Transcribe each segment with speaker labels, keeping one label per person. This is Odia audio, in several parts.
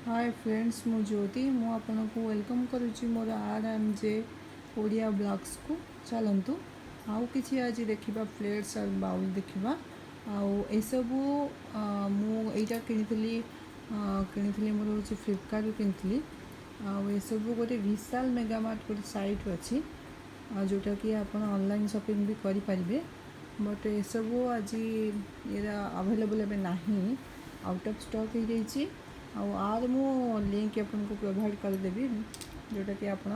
Speaker 1: ହାଏ ଫ୍ରେଣ୍ଡସ୍, ମୁଁ ଜ୍ୟୋତି। ମୁଁ ଆପଣଙ୍କୁ welcome କରୁଛି ମୋର ଆର୍ ଏମ୍ ଜେ ଓଡ଼ିଆ ବ୍ଲଗ୍ସକୁ। ଚାଲନ୍ତୁ, ଆଉ କିଛି ଆଜି ଦେଖିବା, ପ୍ଲେଟ୍ସ ଆଉ ବାଉଲ୍ ଦେଖିବା। ଆଉ ଏସବୁ ମୁଁ ଏଇଟା କିଣିଥିଲି, ମୋର ହେଉଛି ଫ୍ଲିପକାର୍ଟରୁ କିଣିଥିଲି। ଆଉ ଏସବୁ ଗୋଟେ ବିଶାଲ ମେଗାମାର୍ଟ ଗୋଟେ ସାଇଟ୍ ଅଛି, ଆଉ ଯେଉଁଟାକି ଆପଣ ଅନଲାଇନ୍ ସପିଂ ବି କରିପାରିବେ। ବଟ୍ ଏସବୁ ଆଜି ଏଇଟା ଆଭେଲେବୁଲ୍ ଏବେ ନାହିଁ, ଆଉଟ୍ ଅଫ୍ ଷ୍ଟକ୍ ହେଇଯାଇଛି। ଆଉ ଆର ମୁଁ ଲିଙ୍କ୍ ଆପଣଙ୍କୁ ପ୍ରୋଭାଇଡ଼ କରିଦେବି, ଯେଉଁଟାକି ଆପଣ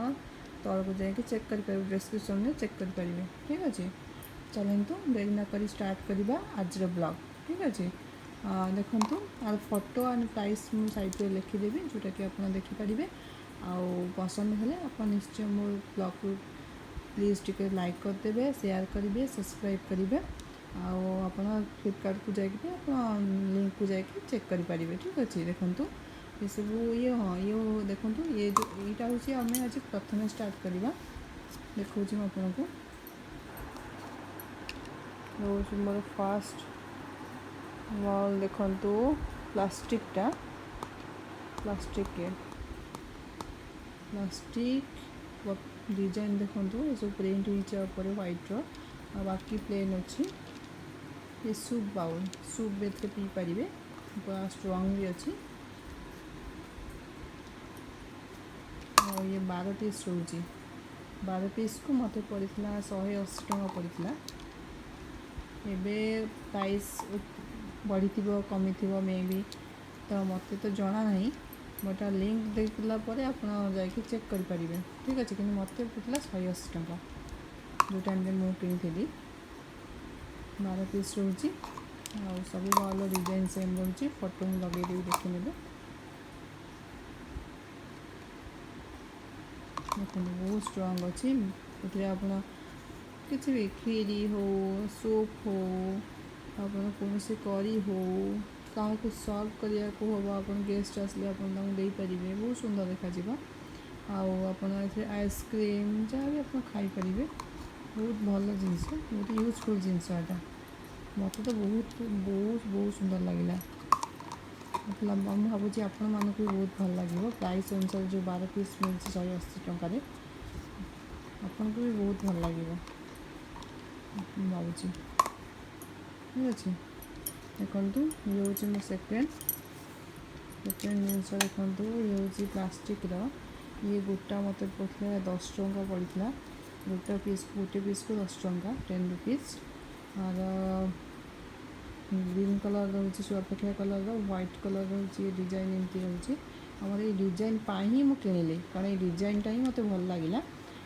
Speaker 1: ତଳକୁ ଯାଇକି ଚେକ୍ କରିପାରିବେ, ଡେସ୍କ୍ରିପସନ୍ରେ ଚେକ୍ କରିପାରିବେ। ଠିକ୍ ଅଛି, ଚାଲନ୍ତୁ, ଡେରି ନ କରି ଷ୍ଟାର୍ଟ କରିବା ଆଜିର ବ୍ଲଗ୍। ଠିକ୍ ଅଛି, ଦେଖନ୍ତୁ, ଆର ଫଟୋ ଆଣ୍ଡ ପ୍ରାଇସ୍ ମୁଁ ସାଇଡ଼୍ରେ ଲେଖିଦେବି, ଯେଉଁଟାକି ଆପଣ ଦେଖିପାରିବେ। ଆଉ ପସନ୍ଦ ହେଲେ ଆପଣ ନିଶ୍ଚୟ ମୋ ବ୍ଲଗ୍କୁ ପ୍ଲିଜ୍ ଟିକେ ଲାଇକ୍ କରିଦେବେ, ସେୟାର କରିବେ, ସବସ୍କ୍ରାଇବ୍ କରିବେ। ଆଉ ଆପଣ ଫ୍ଲିପକାର୍ଟକୁ ଯାଇକି ବି ଆପଣ ଲିଙ୍କକୁ ଯାଇକି ଚେକ୍ କରିପାରିବେ। ଠିକ୍ ଅଛି, ଦେଖନ୍ତୁ ଏସବୁ ଇଏ, ହଁ, ଇଏ ଦେଖନ୍ତୁ, ଇଏ ଯେଉଁ ଏଇଟା ହେଉଛି, ଆମେ ଆଜି ପ୍ରଥମେ ଷ୍ଟାର୍ଟ କରିବା। ଦେଖାଉଛି ମୁଁ ଆପଣଙ୍କୁ। ହେଉଛି ମୋର ଫାଷ୍ଟ ମଲ୍। ଦେଖନ୍ତୁ, ପ୍ଲାଷ୍ଟିକଟା, ପ୍ଲାଷ୍ଟିକ, ଇଏ ପ୍ଲାଷ୍ଟିକ ଡିଜାଇନ୍ ଦେଖନ୍ତୁ। ଏସବୁ ପ୍ରିଣ୍ଟ ହେଇଛି ଉପରେ ହ୍ୱାଇଟ୍ର, ଆଉ ବାକି ପ୍ଲେନ୍ ଅଛି। ଏ ସୁପ୍ ବାଉଲ୍, ସୁପ୍ ଏଥିରେ ପିଇପାରିବେ, ପୁରା ଷ୍ଟ୍ରଙ୍ଗ ବି ଅଛି। ଆଉ ଇଏ 12 ପିସ୍ ରହୁଛି। 12 ପିସ୍କୁ ମୋତେ ପଡ଼ିଥିଲା 180 ଟଙ୍କା ପଡ଼ିଥିଲା। ଏବେ ପ୍ରାଇସ୍ ବଢ଼ିଥିବ, କମିଥିବ ମେ ବି, ତ ମୋତେ ତ ଜଣା ନାହିଁ। ବଟ୍ ଲିଙ୍କ୍ ଦେଇଦେଲା ପରେ ଆପଣ ଯାଇକି ଚେକ୍ କରିପାରିବେ। ଠିକ୍ ଅଛି, କିନ୍ତୁ ମୋତେ ପଡ଼ିଥିଲା 180 ଟଙ୍କା ଯେଉଁ ଟାଇମ୍ରେ ମୁଁ କିଣିଥିଲି। 12 ପିସ୍ ରହୁଛି ଆଉ ସବୁ ବାଉଲ୍ର ଡିଜାଇନ୍ ସେମ୍ ରହୁଛି। ଫଟୋ ମୁଁ ଲଗେଇଦେବି, ଦେଖିନେବେ। ଦେଖନ୍ତୁ, ବହୁତ ଷ୍ଟ୍ରଙ୍ଗ ଅଛି। ଏଥିରେ ଆପଣ କିଛି ବି ଖିରି ହଉ, ସୁପ୍ ହଉ, ଆପଣ କୌଣସି କରି ହଉ, କାହାକୁ ସର୍ଭ କରିବାକୁ ହେବ, ଆପଣ ଗେଷ୍ଟ ଆସିଲେ ଆପଣ ତାଙ୍କୁ ଦେଇପାରିବେ, ବହୁତ ସୁନ୍ଦର ଦେଖାଯିବ। ଆଉ ଆପଣ ଏଥିରେ ଆଇସ୍କ୍ରିମ୍ ଯାହା ବି ଆପଣ ଖାଇପାରିବେ। ବହୁତ ଭଲ ଜିନିଷ, ବହୁତ ୟୁଜଫୁଲ୍ ଜିନିଷ ଏଇଟା। ମୋତେ ତ ବହୁତ ବହୁତ ବହୁତ ସୁନ୍ଦର ଲାଗିଲା। ମୁଁ ଭାବୁଛି ଆପଣମାନଙ୍କୁ ବି ବହୁତ ଭଲ ଲାଗିବ। ପ୍ରାଇସ୍ ଅନୁସାରେ ଯେଉଁ 12 ପିସ୍ ମିଳୁଛି 180 ଟଙ୍କାରେ, ଆପଣଙ୍କୁ ବି ବହୁତ ଭଲ ଲାଗିବ ମୁଁ ଭାବୁଛି। ଠିକ୍ ଅଛି, ଦେଖନ୍ତୁ, ଇଏ ହେଉଛି ମୋ ସେକେଣ୍ଡ ଜିନିଷ। ଦେଖନ୍ତୁ, ଇଏ ହେଉଛି ପ୍ଲାଷ୍ଟିକ୍ର। ଇଏ ଗୋଟା ମୋତେ ପଡ଼ିଥିଲା 10 ଟଙ୍କା ପଡ଼ିଥିଲା ଗୋଟେ ପିସ୍। ଗୋଟେ ପିସ୍କୁ 10 ଟଙ୍କା, 10 ରୁପିଜ୍। ଆର ଗ୍ରୀନ୍ କଲର୍ ରହୁଛି, ଶୁଆପକ୍ଷୀ କଲର୍ର, ହ୍ୱାଇଟ୍ କଲର୍ ରହୁଛି। ଡିଜାଇନ୍ ଏମିତି ରହୁଛି। ଆମର ଏଇ ଡିଜାଇନ୍ ପାଇଁ ହିଁ ମୁଁ କିଣିଲି, କାରଣ ଏଇ ଡିଜାଇନ୍ଟା ହିଁ ମୋତେ ଭଲ ଲାଗିଲା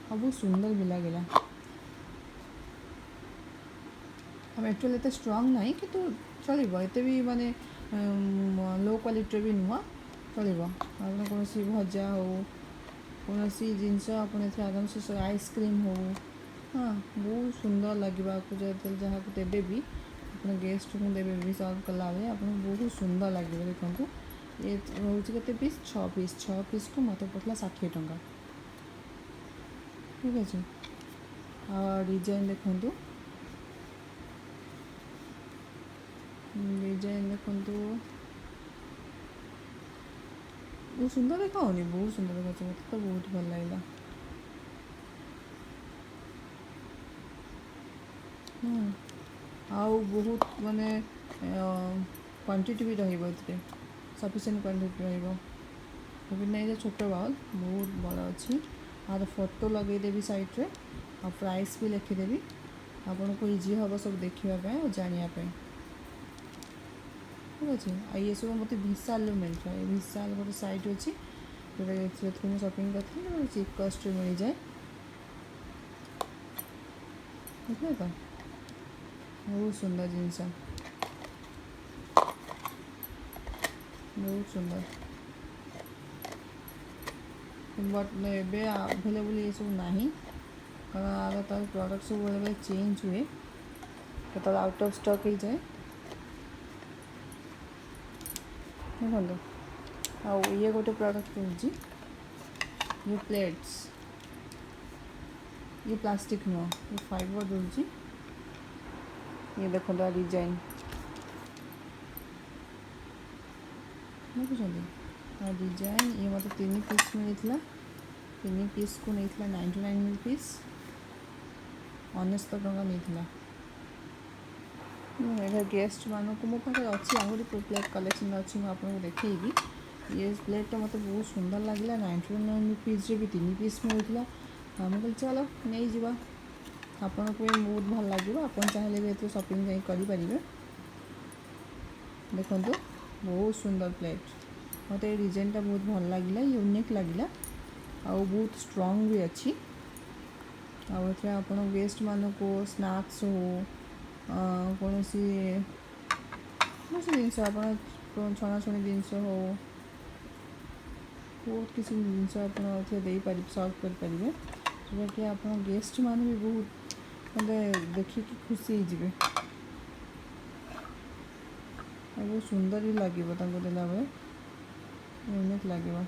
Speaker 1: ଆଉ ବହୁତ ସୁନ୍ଦର ବି ଲାଗିଲା। ଆଉ ମେଟେରିଆଲ୍ ଏତେ ଷ୍ଟ୍ରଙ୍ଗ ନାହିଁ, କିନ୍ତୁ ଚଳିବ। ଏତେ ବି ମାନେ ଲୋ କ୍ୱାଲିଟିର ବି ନୁହଁ, ଚଳିବ। ଆପଣ କୌଣସି ଭଜା ହଉ, କୌଣସି ଜିନିଷ ଆପଣ ଏଥିରେ ଆରାମସେ, ଆଇସ୍କ୍ରିମ୍ ହଉ, ହଁ, ବହୁତ ସୁନ୍ଦର ଲାଗିବ। ଆକୁ ଯେତେବେଳେ ଯାହାକୁ ଦେବେ ବି, ଆପଣ ଗେଷ୍ଟକୁ ଦେବେ ବି, ସର୍ଭ କଲାବେଳେ ଆପଣଙ୍କୁ ବହୁତ ସୁନ୍ଦର ଲାଗିବ। ଦେଖନ୍ତୁ, ଇଏ ରହୁଛି କେତେ ପିସ୍? ଛଅ ପିସ୍। ଛଅ ପିସ୍କୁ ମୋତେ ପଡ଼ିଥିଲା 60 ଟଙ୍କା। ଠିକ୍ ଅଛି, ଆଉ ଡିଜାଇନ୍ ଦେଖନ୍ତୁ, ଡିଜାଇନ୍ ଦେଖନ୍ତୁ। ବହୁତ ସୁନ୍ଦର ଦେଖାଉନି? ବହୁତ ସୁନ୍ଦର ଦେଖାଉଛି। ମୋତେ ତ ବହୁତ ଭଲ ଲାଗିଲା। ଆଉ ବହୁତ ମାନେ କ୍ୱାଣ୍ଟିଟି ବି ରହିବ ଏଥିରେ, ସଫିସିଏଣ୍ଟ କ୍ୱାଣ୍ଟିଟି ରହିବ। ଏବେ ନାହିଁ ଯେ ଛୋଟ ବାଉଲ୍, ବହୁତ ବଡ଼ ଅଛି। ଆର ଫଟୋ ଲଗେଇଦେବି ସାଇଡ଼୍ରେ ଆଉ ପ୍ରାଇସ୍ ବି ଲେଖିଦେବି। ଆପଣଙ୍କୁ ଇଜି ହେବ ସବୁ ଦେଖିବା ପାଇଁ ଆଉ ଜାଣିବା ପାଇଁ। ଠିକ୍ ଅଛି, ଆଉ ଇଏ ସବୁ ମୋତେ ଭିଶାଲରୁ ମିଳିଥିଲା। ଏ ଭିଶାଲ ଗୋଟେ ସାଇଟ୍ ଅଛି, ଯେଉଁଟା ସେଥିରୁ ମୁଁ ସପିଂ କରିଥିଲି। ଚିପ୍ କଷ୍ଟରେ ମିଳିଯାଏ। ଦେଖିଲେ ତ, ବହୁତ ସୁନ୍ଦର ଜିନିଷ, ବହୁତ ସୁନ୍ଦର। ବଟ୍ ଏବେ ଆଭେଲେବୁଲ୍ ଏସବୁ ନାହିଁ, କାରଣ ଆର ତାର ପ୍ରଡ଼କ୍ଟ ସବୁ ବେଳେବେଳେ ଚେଞ୍ଜ ହୁଏ, କେତେବେଳେ ଆଉଟ୍ ଅଫ୍ ଷ୍ଟକ୍ ହେଇଯାଏ। ଦେଖନ୍ତୁ, ଆଉ ଇଏ ଗୋଟେ ପ୍ରଡ଼କ୍ଟ ରହୁଛି, ଇଏ ପ୍ଲେଟ୍ସ। ଇଏ ପ୍ଲାଷ୍ଟିକ୍ ନୁହଁ, ଇଏ ଫାଇବର୍ ରହୁଛି। ଇଏ ଦେଖନ୍ତୁ, ଆ ଡିଜାଇନ୍ ଦେଖୁଛନ୍ତି? ଆଉ ଡିଜାଇନ୍। ଇଏ ମୋତେ ତିନି ପିସ୍ ମିଳିଥିଲା। ତିନି ପିସ୍କୁ ନେଇଥିଲା 99 ରୁପିସ୍, 99 ଟଙ୍କା ନେଇଥିଲା। ମୁଁ ଏଇଟା ଗେଷ୍ଟମାନଙ୍କୁ, ମୋ ପାଖରେ ଅଛି, ଆହୁରି ପ୍ଲେଟ୍ କଲେକ୍ସନ୍ ଅଛି, ମୁଁ ଆପଣଙ୍କୁ ଦେଖେଇବି। ଇଏ ପ୍ଲେଟ୍ଟା ମୋତେ ବହୁତ ସୁନ୍ଦର ଲାଗିଲା। 99 ରୁପିଜ୍ରେ ବି ତିନି ପିସ୍ ମିଳୁଥିଲା। ଆଉ ମୁଁ କହିଲି, ଚାଲ ନେଇଯିବା। ଆପଣଙ୍କୁ ବି ବହୁତ ଭଲ ଲାଗିବ। ଆପଣ ଚାହିଁଲେ ବି ଏଥିରୁ ସପିଂ ଯାଇ କରିପାରିବେ। ଦେଖନ୍ତୁ, ବହୁତ ସୁନ୍ଦର ପ୍ଲେଟ୍। ମୋତେ ଏଇ ଡିଜାଇନଟା ବହୁତ ଭଲ ଲାଗିଲା, ୟୁନିକ୍ ଲାଗିଲା ଆଉ ବହୁତ ଷ୍ଟ୍ରଙ୍ଗ ବି ଅଛି। ଆଉ ଏଥିରେ ଆପଣ ଗେଷ୍ଟମାନଙ୍କୁ ସ୍ନାକ୍ସ ହଉ, କୌଣସି କୌଣସି ଜିନିଷ, ଆପଣ ଛଣାଛଣି ଜିନିଷ ହଉ, ବହୁତ କିଛି ଜିନିଷ ଆପଣ ଏଥିରେ ଦେଇପାରିବେ, ସର୍ଭ କରିପାରିବେ, ଯେଉଁଟାକି ଆପଣ ଗେଷ୍ଟମାନେ ବି ବହୁତ ମାନେ ଦେଖିକି ଖୁସି ହେଇଯିବେ ଆଉ ବହୁତ ସୁନ୍ଦର ବି ଲାଗିବ। ତାଙ୍କୁ ଦେଲାବେଳେ ୟୁନିକ୍ ଲାଗିବ।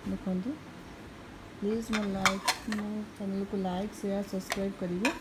Speaker 1: ଦେଖନ୍ତୁ, ପ୍ଲିଜ୍ ମୋ ଚ୍ୟାନେଲକୁ ଲାଇକ୍, ସେୟାର, ସବସ୍କ୍ରାଇବ୍ କରିବେ।